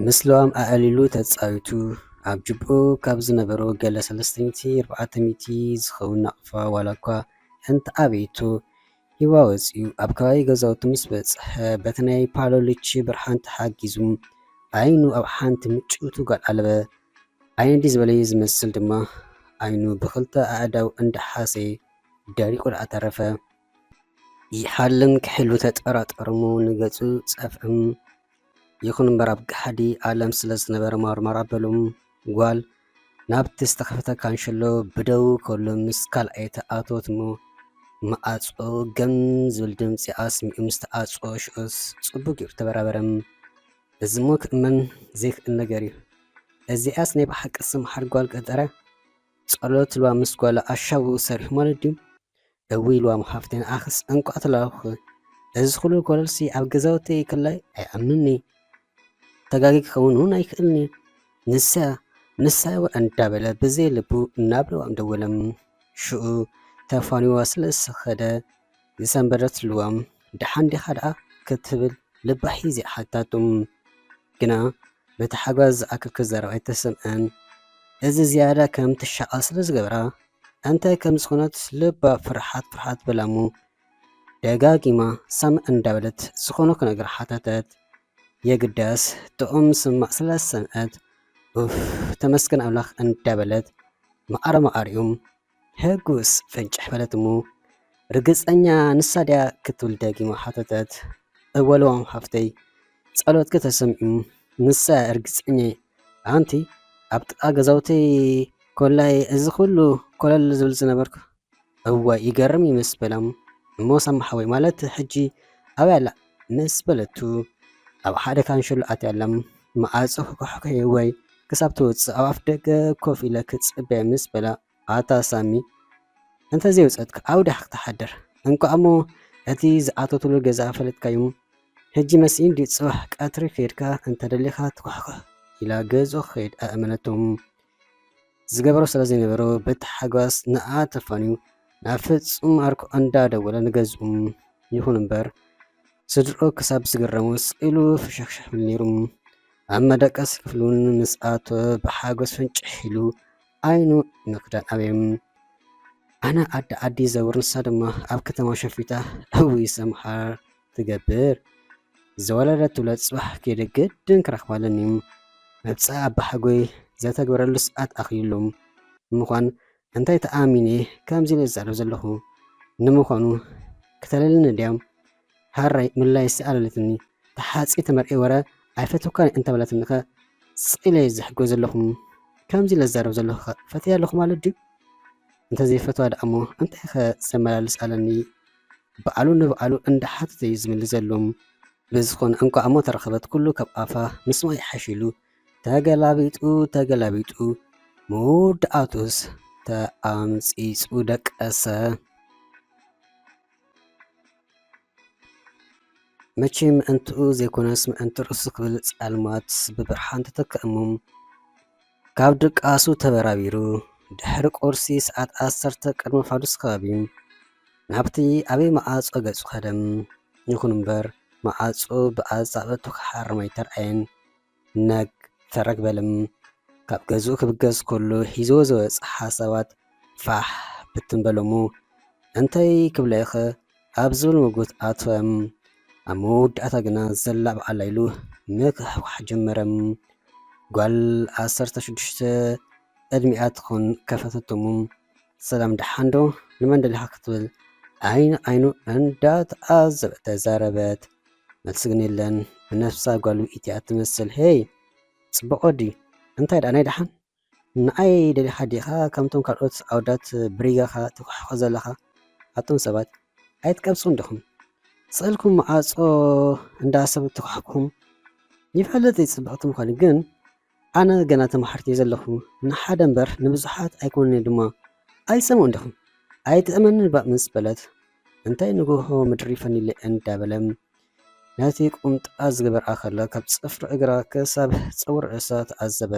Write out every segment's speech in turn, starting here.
ምስ ለዋም ኣዕሊሉ ተጻዊቱ፣ ኣብ ጅብኡ ካብ ዝነበሩ ገለ ሰለስተ ሚእቲ ኣርባዕተ ሚእቲ ዝኸውን ናቕፋ ዋላ እኳ እንተኣበየቶ፣ ሂዋ ወጺኡ ኣብ ከባቢ ገዛውቱ ምስ በጽሐ፣ በቲ ናይ ፓሎሊቺ ብርሃን ተሓጊዙ፣ ዓይኑ ኣብ ሓንቲ ምጭውቲ ጓል ኣለበ። ዓይኒ እንዲ ዝበለዩ ዝመስል ድማ፣ ዓይኑ ብኽልተ ኣእዳው እንዳሓሰየ ደሪቑ ደኣ ተረፈ። ይሓልም ክሕሉ ተጠራጠሩ እሞ ንገጹ ጸፍዕም። ይኹን እምበር ኣብ ጋሕዲ ዓለም ስለ ዝነበረ ማርማር ኣበሎም። ጓል ናብቲ ዝተኸፈተ ካንሸሎ ብደው ከሎ ምስ ካልኣይቲ ኣተወት እሞ መዓጾ ገም ዝብል ድምጺ ኣስሚዑ ምስ ተዓጾ ሽዑስ ጽቡቕ ገይሩ ተበራበረም። እዚ እሞ ክእመን ዘይክእል ነገር እዩ። እዚኣስ ናይ ብሓቂ ስምሓር ጓል ቀጠረ ጸሎት ኢልዋ ምስ ጓላ ኣሻቡ ሰሪሑ ማለት ድዩ? እውይ ኢልዋ ሓፍተይ ንኣኽስ እንቋዕ ተላኸኹ። እዚ ኩሉ ኮለልሲ ኣብ ገዛውተይ ከላይ ኣይኣምንኒ። ተጋጊ ክኸውን እውን ኣይክእልኒ። ንሳ ንሳ እወ እንዳበለ ብዘይ ልቡ ናብ ልዋም ደወለም። ሽኡ ተፋኒዋ ስለ ዝኸደ ዝሰንበደት ልዋም ደሓን ዲኻ ደኣ ክትብል ልባ ሒዛ ሓታቱ። ግና በቲ ሓጓስ ዝኣክል ክዛረብ ኣይተሰምዐን። እዚ ዝያዳ ከም ትሻቐል ስለ ዝገበራ፣ እንታይ ከም ዝኾነት ልባ ፍርሓት ፍርሓት በላ እሞ፣ ደጋጊማ ሳም እንዳበለት ዝኾነ ክነግራ ሓተተት። የግዳስ ጥዑም ስማዕ ስለ ዝሰምዐት፣ ኡፍ ተመስገን ኣምላኽ እንዳበለት መዓረ መዓሪኡ ሕጉስ ፍንጭሕ በለት እሞ፣ ርግጸኛ ንሳ ድያ ክትብል ደጊማ ሓተተት። እወ ለዋም ሓፍተይ፣ ጸሎትኪ ተሰሚዑ፣ ንሳ እያ ርግጸኛ። ኣንቲ ኣብ ጥቓ ገዛውተይ ኮላይ እዚ ኩሉ ኮለል ዝብል ዝነበርኩ። እወ ይገርም እዩ ምስ በላ፣ እሞ ሳሚ ሓወይ ማለት ሕጂ ኣበይ ኣላ? ምስ በለቱ፣ ኣብ ሓደ ካንሸሎ ኣትያ ኣላ። መዓጾ ክኳሕኩሕ ወይ ክሳብ ትወጽእ ኣብ ኣፍ ደገ ኮፍ ኢለ ክጽበያ ምስ በላ፣ ኣታ ሳሚ፣ እንተዘይወጸትካ ኣብኡ ዲኻ ክትሓድር? እንቋዕ እሞ እቲ ዝኣተወትሉ ገዛ ፈለጥካዮ። ሕጂ መሲኡ እንድዩ፣ ጽባሕ ቀትሪ ከይድካ እንተደሊኻ ትኳሕኩሕ ኢላ ገዝኡ ክኸይድ ኣእመነቶም። ዝገብሮ ስለ ዘይነበሮ በቲ ሓጓስ ንኣ ተፋንዩ ናብ ፍጹም ኣርኩ እንዳደወለ ንገዝኡ። ይኹን እምበር ስድርኡ ክሳብ ዝግረሙ ስቕ ኢሉ ፍሽኽሽኽ ይብል ነይሩ። ኣብ መደቀሲ ክፍሊ እውን ምስ ኣተወ ብሓጎስ ፍንጭሕ ኢሉ ዓይኑ ንክዳን ኣበየ። ኣነ ዓዲ ዓዲ ይዘውር፣ ንሳ ድማ ኣብ ከተማ ሸፊታ እውይ ሰምሓር ትገብር። ዝወለደት ትውለድ ጽባሕ ከይደ ግድን ክረኽባ ኣለኒ። መብጽዓ ኣባሓጎይ ዘተግበረሉ ሰዓት ኣኽሊሉ ምዃን እንታይ ተኣሚነ ከምዚ ኢለ ዝዛረብ ዘለኹ? ንምዃኑ ክተለልኒ ድያ? ሃራይ ምላይሲ ኣለለትኒ። ተሓጺ ተመርዒ ወረ ኣይፈትወካን እንተበለትኒኸ ስቕ ኢለ እየ ዝሕጎ ዘለኹ። ከምዚ ኢለ ዝዛረብ ዘለኹኸ ፈትያ ኣለኹ ማለት ድዩ? እንተዘይፈትዋ ደኣ እሞ እንታይኸ ዘመላልስ ኣለኒ? ባዕሉ ንባዕሉ እንዳሓተተ እዩ ዝምልስ ዘሎ። ብዝኾነ እንቋዕ እሞ ተረኸበት፣ ኩሉ ካብ ኣፋ ምስማዕ ይሓሽ ኢሉ ተገላቢጡ ተገላቢጡ መወዳእቱስ ተኣምጺጹ ደቀሰ። መቸም ምእንትኡ ዘይኮነስ ምእንቲ ርእሱ ክብል ጻልማት ብብርሃን ተተክአ እሞ ካብ ድቃሱ ተበራቢሩ ድሕሪ ቁርሲ ሰዓት ዓሰርተ ቅድሚ ፋዱስ ከባቢ ናብቲ ኣበይ መዓጾ ገጹ ከደ። ይኹን እምበር መዓጹ ብኣጻብዕቱ ክሓርም ኣይተርኣየን። ነግ ፈረግ በለ። ካብ ገዝኡ ክብገስ ከሎ ሒዝዎ ዝወጸ ሓሳባት ፋሕ ብትን በሎ እሞ፣ እንታይ ክብላ ኢኸ ኣብ ዝብል ምጉት ኣተወ። ኣብ መወዳእታ ግና ዘላ በዓላ ኢሉ ምክሕኳሕ ጀመረ። ጓል ዓሰርተ ሽዱሽተ ዕድሚኣ ትኾን ከፈተቶ እሞ፣ ሰላም ደሓን ዶ? ንመን ደሊኻ ክትብል ዓይኒ ዓይኑ እንዳተዓዘበት ተዛረበት። መልሲ ግን የለን። ብነፍሳ ጓል ውኢት እያ ትመስል። ሄይ ጽቡቕ ወዲ፣ እንታይ ደኣ ናይ ደሓን? ንዓይ ደሊኻ ዲኻ? ከምቶም ካልኦት ኣወዳት ብሪጋኻ ትኳሕኮ ዘለኻ? ኣቱም ሰባት ኣይትቀብጹን ዲኹም? ስቕ ኢልኩም መዓጾ እንዳ ሰብ ትኳሕኩኹም? ይፈልጥ እየ ጽብቕቲ ምዃኑ፣ ግን ኣነ ገና ተማሓርቲ እየ ዘለኹ። ንሓደ እምበር ንብዙሓት ኣይኮንን እየ ድማ። ኣይትሰምዑን ዲኹም? ኣይትእመንን ባእ ምስ በለት፣ እንታይ ንግሆ ምድሪ ፈኒለ እንዳበለ ነቲ ቁምጣ ዝገበርኣ ከላ ካብ ጽፍሪ እግራ ክሳብ ጸጉሪ ርእሳ ተዓዘበ።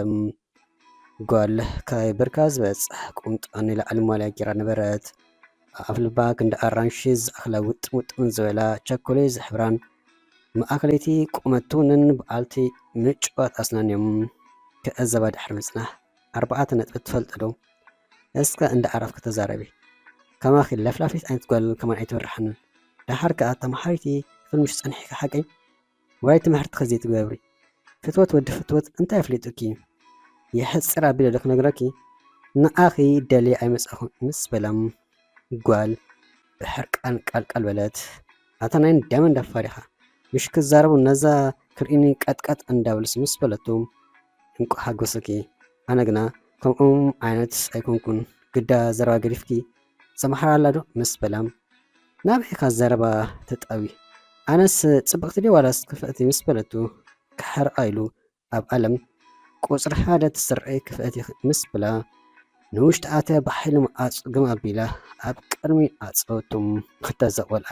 ጓል ካብ ብርካ ዝበጽሕ ቁምጣ ንላዕሊ ማልያ ጌራ ነበረት። ኣብ ኣፍልባ ክንዲ ኣራንሺ ዝኣኽላ ውጥም ውጥም ዝበላ ቸኮሌት ዝሕብራን ማእከለይቲ ቁመት ትውንን በዓልቲ ምጭዋት ኣስናን እዮም። ክዕዘባ ድሕሪ ምጽናሕ፣ ኣርባዕተ ነጥቢ ትፈልጢ ዶ? እስከ እንዳ ዓረፍኪ ተዛረቢ። ከማኺ ለፍላፊት ዓይነት ጓል ከማን ኣይትበርሓንን። ደሓር ከኣ ተማሃሪቲ ክፍሊ ምሽ ጸኒሕኪ ሓቀይ? ዋይ ትምህርትኺ ዘይትገብሪ። ፍትወት ወዲ ፍትወት እንታይ ኣፍሊጡኪ? የሕጽር ኣቢለ ዶ ክነግረኪ? ንዓኺ ደልየ ኣይመጻኹን ምስ በላ ጓል ብሕርቃን ቃልቃል በለት። ኣታ ናይ እንዳመን ደፋር ኢኻ። ምሽ ክዛረቡ ነዛ ክርእኒ ቀጥቀጥ እንዳበሉስ ምስ በለቱ፣ እንቋዕ ሓጎሰኪ። ኣነ ግና ከምኦም ዓይነት ኣይኮንኩን። ግዳ ዘረባ ገዲፍኪ ሰምሓር ኣላ ዶ ምስ በላ፣ ናበይ ኢኻ ዘረባ ተጣዊ? ኣነስ ጽብቕቲ ድየ ዋላስ ክፍእቲ ምስ በለቱ፣ ክሕርቓ ኢሉ ኣብ ዓለም ቁጽሪ ሓደ ትስረይ ክፍእቲ ምስ ብላ፣ ንውሽጢ ኣትያ ብሓይሊ መዓጹ ግም ኣቢላ ኣብ ቅድሚ ኣጸወቶም ክተዘቕ በልዓ።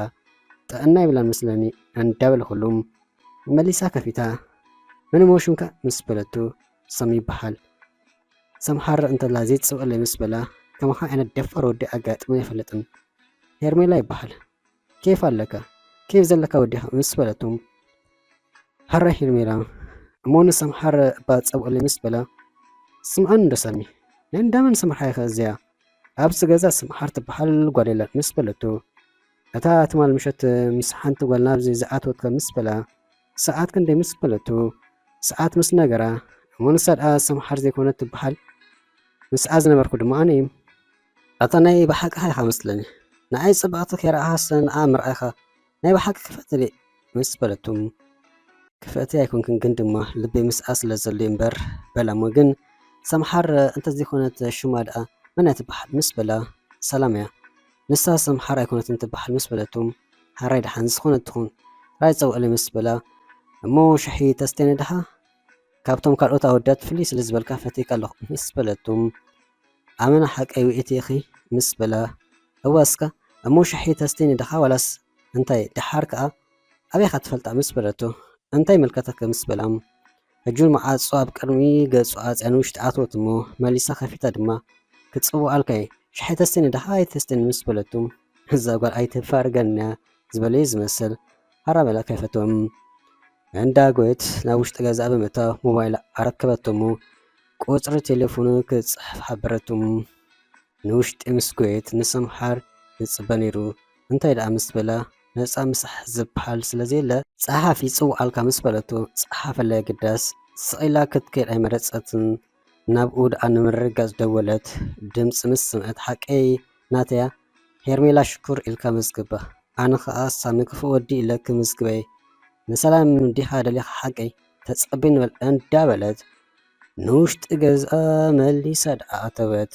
ጥዕና ይብላን መስለኒ እንዳበልኩሉ መሊሳ ከፊታ። መን እሞ ሽምካ ምስ በለቱ፣ ሰም ይበሃል። ሰምሃር እንተላ ዘይትጽብቐለይ ምስ በላ፣ ከማኻ ዓይነት ደፋር ወዲ ኣጋጥመ ኣይፈልጥን። ሄርሜላ ይበሃል። ኬፍ ኣለካ፣ ኬፍ ዘለካ ወዲኻ ምስ በለቱ፣ ሃራይ ሄርሜላ እሞ ንሰምሃር እባ ጸብቐለይ ምስ በላ፣ ስምዓኒ እንዶ ሳሚ፣ ናይ እንዳመን ሰምሃር ኢኻ እዚኣ? ኣብዚ ገዛ ስምሃር ትበሃል ጓል የላን ምስ በለቱ፣ እታ ትማል ምሸት ምስ ሓንቲ ጓል ናብዚ ዝኣተወትካ ምስ በላ፣ ሰዓት ክንደይ ምስ በለቱ፣ ሰዓት ምስ ነገራ፣ እሞ ንሳ ደኣ ሰምሃር ዘይኮነት ትበሃል? ምስኣ ዝነበርኩ ድማ ኣነ እዩ። ኣታ ናይ ብሓቂ ኢኻ መስለኒ። ንዓይ ጽብቕቲ ከይረኣኻስ ንኣ ምርኣይኻ ናይ ብሓቂ ክፍእቲ ድየ? ምስ በለቱ፣ ክፍእቲ ኣይኮንክን ግን ድማ ልበይ ምስኣ ስለ ዘሎ እምበር በላ። እሞ ግን ሰምሓር እንተዘይኮነት ሽማ ደኣ መን እያ ትበሃል? ምስ በላ፣ ሰላም እያ። ንሳ ሰምሓር ኣይኮነትን ትበሃል ምስ በለቱ፣ ሓራይ ደሓን ዝኾነት ትኹን። ራይ ጸውዕለይ ምስ በላ፣ እሞ ሻሂ ተስትየኒ ደሓ? ካብቶም ካልኦት ኣወዳት ፍልይ ስለ ዝበልካ ፈትየካ ኣለኹ ምስ በለቱ፣ ኣመና ሓቀይ ውእቲ ኢኺ ምስ በላ፣ እወ እስከ እሞ ሻሂ ተስትየኒ ደኻ ዋላስ እንታይ ደሓር ከኣ ኣበይ ኢኻ ትፈልጣ ምስ በለቶ፣ እንታይ ይምልከተካ ምስ በላ፣ ሕጂ እውን መዓጾ ኣብ ቅድሚ ገጹ ኣጽያ ንውሽጢ ኣትወት እሞ መሊሳ ከፊታ ድማ፣ ክጽውዓልካ እየ ሻሂ ተስትየኒ ደኻ ኣይተስትየኒ ምስ በለቱ፣ እዛ ጓል ኣይትፋርገንያ ዝበለዩ ዝመስል ሃራ በላ ከይፈትዎም። እንዳ ጎየት ናብ ውሽጢ ገዛ ብምእታው ሞባይላ ኣረከበቶ እሞ ቁጽሪ ቴሌፎኑ ክጽሕፍ ሓበረቱ። ንውሽጢ ምስ ጎየት ንሰምሓር ይጽበ ነይሩ። እንታይ ደኣ ምስ በላ ነጻ ምሳሕ ዝበሃል ስለ ዘየለ ጸሓፍ ይጽውዓልካ ምስ በለቱ ጸሓፈላ የግዳስ ስቕ ኢላ ክትከይድ ኣይመረጸትን። ናብኡ ደኣ ንምርግጋጽ ደወለት። ድምጺ ምስ ሰምዐት ሓቀይ ናተያ ሄርሜላ ሽኩር ኢልካ መዝግባ። ኣነ ኸኣ ሳሚ ክፉእ ወዲ ኢለ ክምዝግበይ። ንሰላም ዲኻ ደሊኻ ሓቀይ? ተጸበይ ንበል እንዳበለት ንውሽጢ ገዝኣ መሊሳ ደኣ ኣተወት።